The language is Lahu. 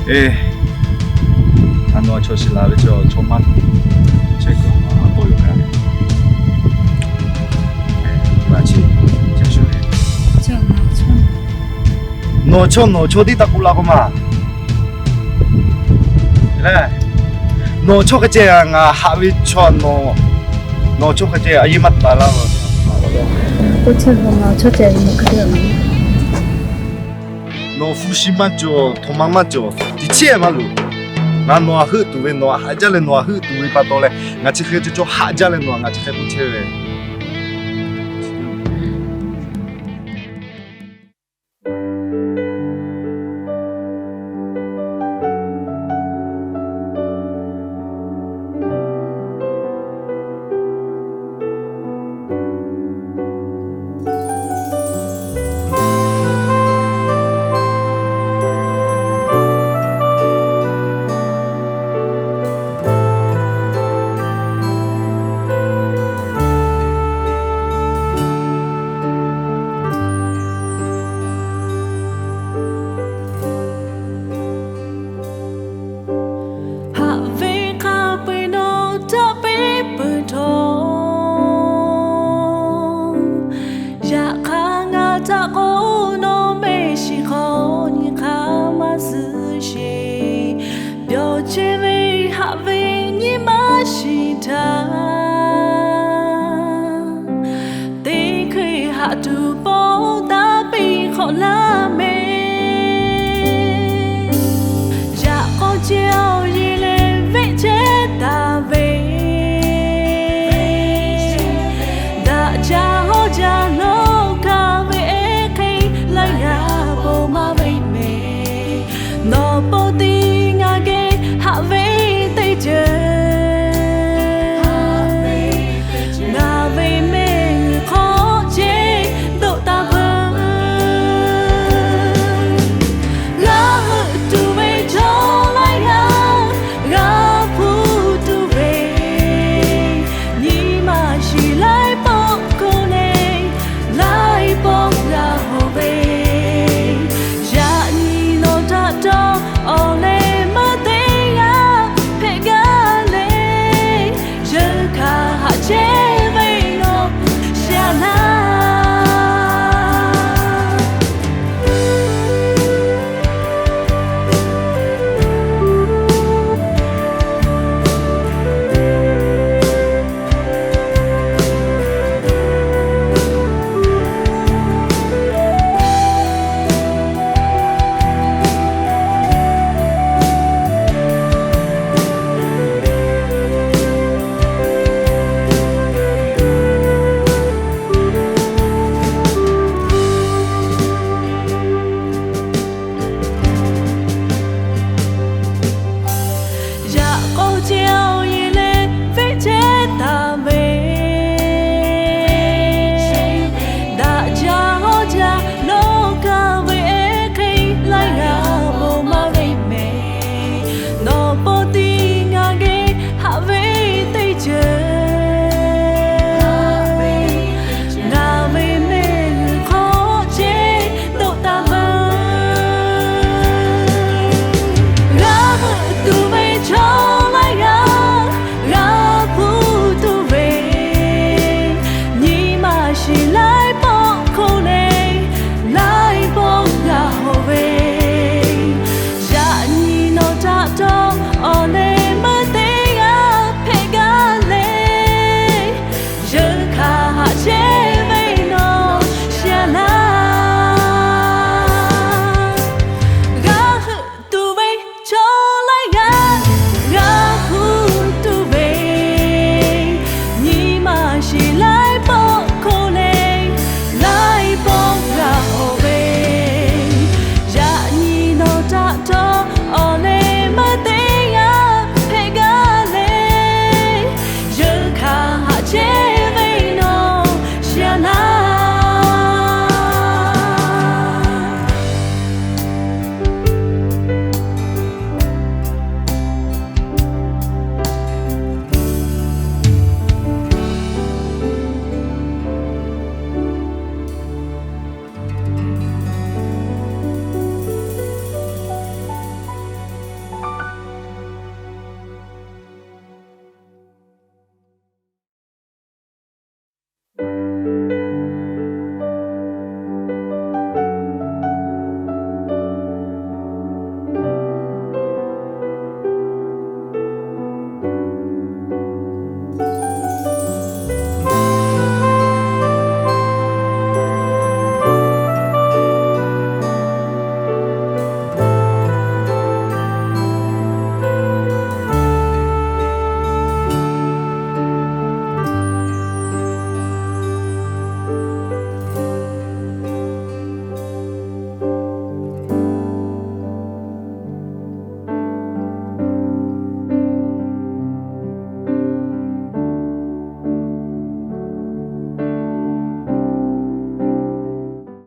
Eˬ, a, nawˬ chaw shiˍ la ve chaw, chaw maˇ chehˇ kuiˬ maˇ tawˇ yoˬ kaꞈ. Nawˬ chaw nawˬ chaw tiˉ taˇ k'oˆ la k'o maˬ. Nawˬ chaw hk'e ceh ngaˬ haꞈ ve chaw, nawˬ chaw hk'e ceh a yeˇ maˇ taˍ laˇ. Nawˬ hpu shi maˇ cawˬ, htawnˍ ma maˇ cawˬ, tiꞈ chehˇ maˇ loˍ. Ngaˬ nawˬ htaꞈ heuˆ tuˬ ve, nawˬ htaꞈ haꞈ jaˇ leh nawˬ htaꞈ heuˆ tuˬ ve pa taw leh, ngaˬ chi hk'e ceh chaw haꞈ jaˇ leh nawˬ htaꞈ ngaˬ chi hk'e k'oˆ chehˇ ve. Haꞈ ve hk'a peu-eˬ nawˬ taˇ peˇ peuˬ htawˇ, yaꞈ hk'aˇ ngaˬ htaꞈ k'o nawˬ mehˆ shiˍ hk'aw nyi hk'aˇ maˇ suh sheˍ. Pyawˬ chehˇ ve haꞈ ve nyiˇ maˇ shiˍ htaꞈ, teˇ hkui haꞈ tuˬ pawˆ daꞈ piˇ hk'awꞈ laˇ mehˆ.